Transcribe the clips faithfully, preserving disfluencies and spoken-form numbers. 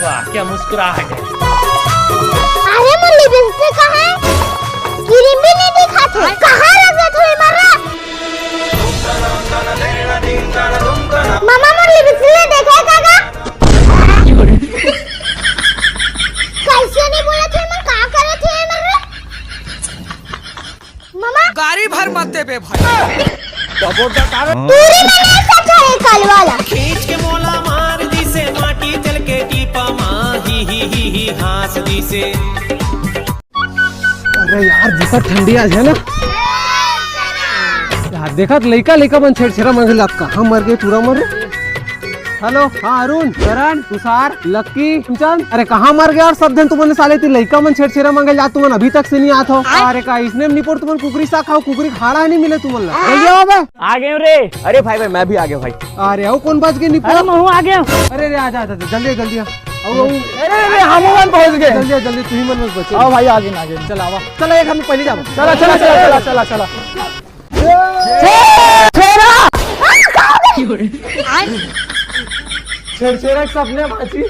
वाह, क्या मुस्कुराहट है। अरे, मोर लिपस्टिक कहाँ है? क्रीम भी नहीं दिखाते। कहाँ रख देते हो, मर्रा? मामा, मोर लिपस्टिक देखे का? कैसे नहीं बोला थे, मैं का करे थे, मर्रा? मामा। गाड़ी भर मत देबे भाई। पूरी में नहीं सकता है कल वाला। खींच के मोला मार दिसे, माटी चल के टीपा मा, ही, ही, ही, ही, हाँस दिसे। अरे यार, बहुत ठंडी आज है ना। यार, देखा तो लइका, लइका मन छेरछेरा मांगे ला, कहाँ मर गए पूरा मन। हेलो, हाँ, अरुण, करण, तुषार, लक्की, चंद, अरे कहाँ मर गया यार सब झन तुमन साले? ती लइका मन छेरछेरा मांगे ला, तुमन अभी तक से नहीं आत हो। अरे का इसने निपोर तुमन कुकरी साग खाओ, कुकरी खाड़ा नहीं मिले तुमन ला। जल्दी आओ बे। आ गए रे। अरे भाई, भाई, मैं भी आ गया भाई। अरे आओ, कौन बाज के निपोर? अरे महू आ गया। अरे रे, आ जा, आ जा, जल्दी, जल्दी आ। आओ, आओ। अरे रे, हम मन पहुंच गए। जल्दी आ, जल्दी, तू ही मन बस बचे। आओ भाई, आगे ना, आगे। चल आवा। चल, एक हम पहले जाओ। चला, चला, चला, चला, चला, चला। छेरछेरा। छेरछेरा के सपने भांची।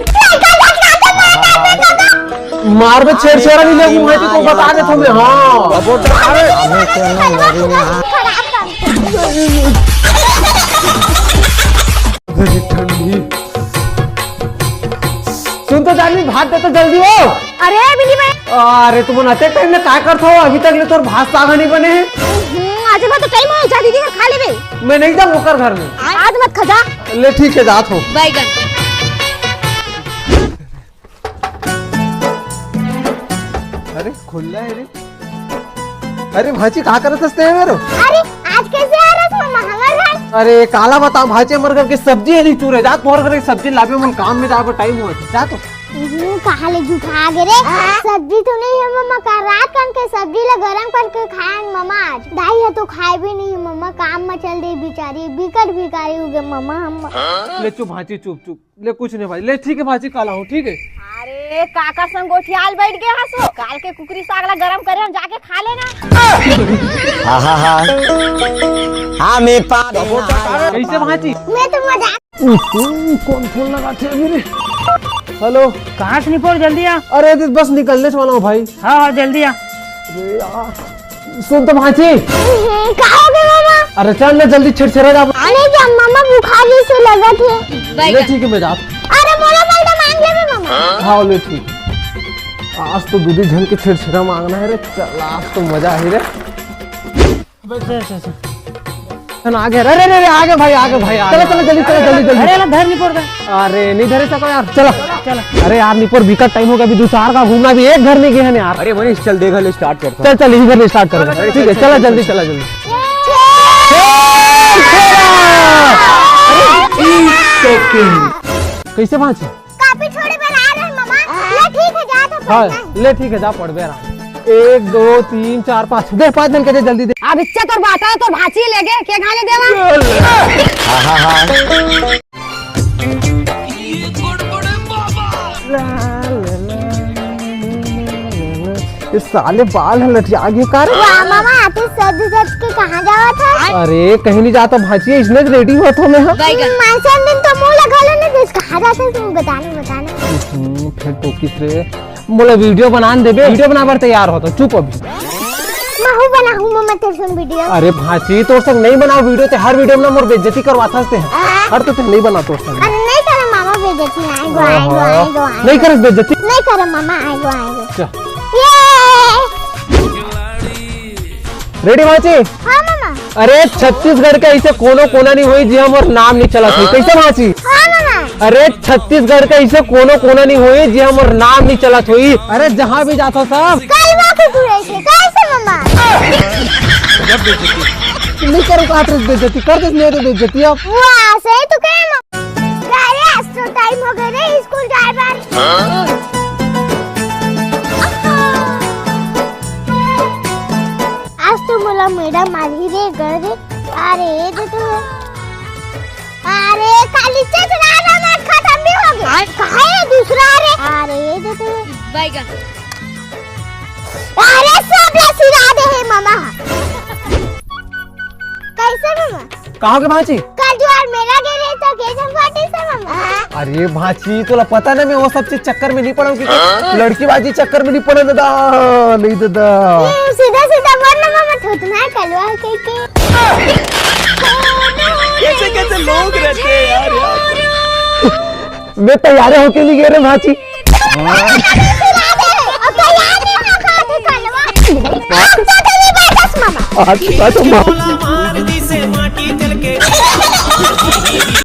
मार में छेरछेरा नहीं लेगू भांची, को बता दे तुम्हें। हाँ। अरे ठंडी। सुन तो जानी, भात दे तो जल्दी हो। अरे बिनी भाई। अरे तुमन अतेक टाइम ले काय करत हो? अभी तक ले तोर भात साग नहीं बने हे। हम्म, आज मत टाइम हो जा, दीदी घर खा लेबे। मैं नहीं जाऊँ ओकर घर में। आज मत खा जा। ले ठीक है, जात हो। बैगन। अरे खुल्ला है रे। अरे भांची, का करत हस तें मेरे? अरे आज कैसे आ रहा था मामा हमारे घर? अरे काला बता भांची, हमर घर के सब्जी है नहीं चूरे, जा तोहर घर के सब्जी लाबे, मन काम में जाबे, टाइम हुआ, जा तो। हम्म, कहाँ ले जुठा गे रे? सब्जी तो नहीं है मामा, का रात कन के सब्जी ला गरम करके खाए मामा आज। दाई है तो खाए भी नहीं है मामा, काम में चल दे बेचारी, बिकट भिखारी हो गए मामा हम। ले चुप भांची, चुप चुप, ले कुछ नहीं भाई, ले ठीक है भांची, काला हो, ठीक है। अरे काकर संग गोठियाल बैठ गए हसो, काल के कुकरी साग ला गरम करे हम जाके खा लेना। हाँ हाँ हाँ। हाँ मैं पा। कैसे भांची? मैं तो मजा। कौन फोन लगा थे अभी रे? हेलो। कहाँ से निपोर, जल्दी आ। अरे बस निकलने वाला हूँ भाई। हाँ हाँ जल्दी आ। अरे यार, सुन तो भांची। का हो गया मामा? अरे चल ना जल्दी, छेरछेरा जा। अरे क्या मामा, बुखार जैसे लगा थे। ले ठीक है, मैं जा। अरे मोला मोला मांग ले मामा। हाँ ले ठीक। आज तो दीदी झन के छेरछेरा मांगना है रे। चल आज तो मजा है रे। अच्छा, अच्छा, अच्छा। आ गया, अरे, अरे, अरे, आ गया भाई, आ गया भाई, आ चलो, गया। चलो, जल्दी, चलो, जल्दी, जल्दी। अरे, ना, धर नहीं पड़ता। अरे, नहीं धरे सको यार, चलो। चलो। अरे यार, निपोर बिकट टाइम हो गया, अभी दो चार का घूमना, अभी एक घर नहीं गए हैं यार। अरे मनीष, चल, देख ले, स्टार्ट करता हूँ। चल, चल, इधर ले स्टार्ट करो। अरे, ठीक है, चल, चला, चल, जल्दी, चल। चला, जल्दी। कैसे पहुंचे? कापी छोड़ी बना रहे मामा। ले ठीक है, जा तो हाँ, पढ़ना है। ले ठीक है, जा पढ़बे आराम। एक, दो, तीन, चार, पाँच। दे, पाँच जन के दे, जल्दी दे। अब इच्छा तोर बाटा, तोर भांची ले गे, के गाने देवा? हाँ, हाँ, हाँ। ये साले बाल ह लटिया गे का रे? वाह मामा, आते सज धज के कहाँ जावत है? अरे कहीं नहीं जाता भांची, इसने रेडी होत हो मैं। हाँ। मानसन दिन तो मुंह लगा लो ना, देख कहाँ जाते तुम, बताने बताने। हम्म, फिर टोकिस रे। मोला वीडियो बनान देबे, वीडियो बनाबर तैयार हो तो चुप अभी। महू बनाहूँ मम्मा तेरे संग वीडियो। अरे भांची, तोर संग नहीं बनाओ वीडियो, ते हर वीडियो में ना मोर बेइज्जती करवाथस ते। हाँ। हर तो ते नहीं बना तोर संग। अरे नहीं करे मामा बेइज्जती, आएगो, आएगो, आएगो, आएगो। नहीं करस बेइज्जती? नहीं करे मामा, आएगो, आएगो। चल। ये। रेडी भांची? हाँ मामा। अरे छत्तीसगढ़ के ऐसे कोनो कोना नहीं होई जिहाँ मोर नाम नहीं चलत होई। कैसे भांची? हाँ मामा। अरे छत्तीसगढ़ के ऐसे कोनो कोना नहीं होई जिहाँ मोर नाम नहीं चलत होई। अरे जहाँ भी जात हो सब। कलवा कुकुर ऐसे कैसे मामा? नहीं करो काट रही बेइज्जती, कर दे नहीं तो बेइज्जती अब। वाह, सही तो कहे मामा। अरे आज तो टाइम हो गए रे स्कूल जाए बर। आज तो मोला मैडम मारही रे, घर रे। अरे, ये दे तो। अरे, काली चचरा ना, ना, खत्म भी हो गया। आय। कहाँ है दूसरा रे? अरे, ये दे तो। बैगन। अरे, सब ला सिरा दे है मामा। कैसे मामा? कहाँ के भांची? कल जुआर मेला गे रहे तो के जम फाटे से मामा। अरे भांची, तोला पता ना, मैं वो सब चीज चक्कर में नहीं पड़ाऊँ, कि लड़की बाजी चक्कर में नहीं पड़ा दादा, नहीं दादा। सीधा सीधा बोल ना मामा, थोथना कलवा कह के। कैसे कैसे लोग रहते हैं यार, यार। मैं तैयार होके नहीं गया रे भांची। अब तैयार नहीं होगा तो कलवा। आज तो नहीं बैठस मामा। आज की बात हम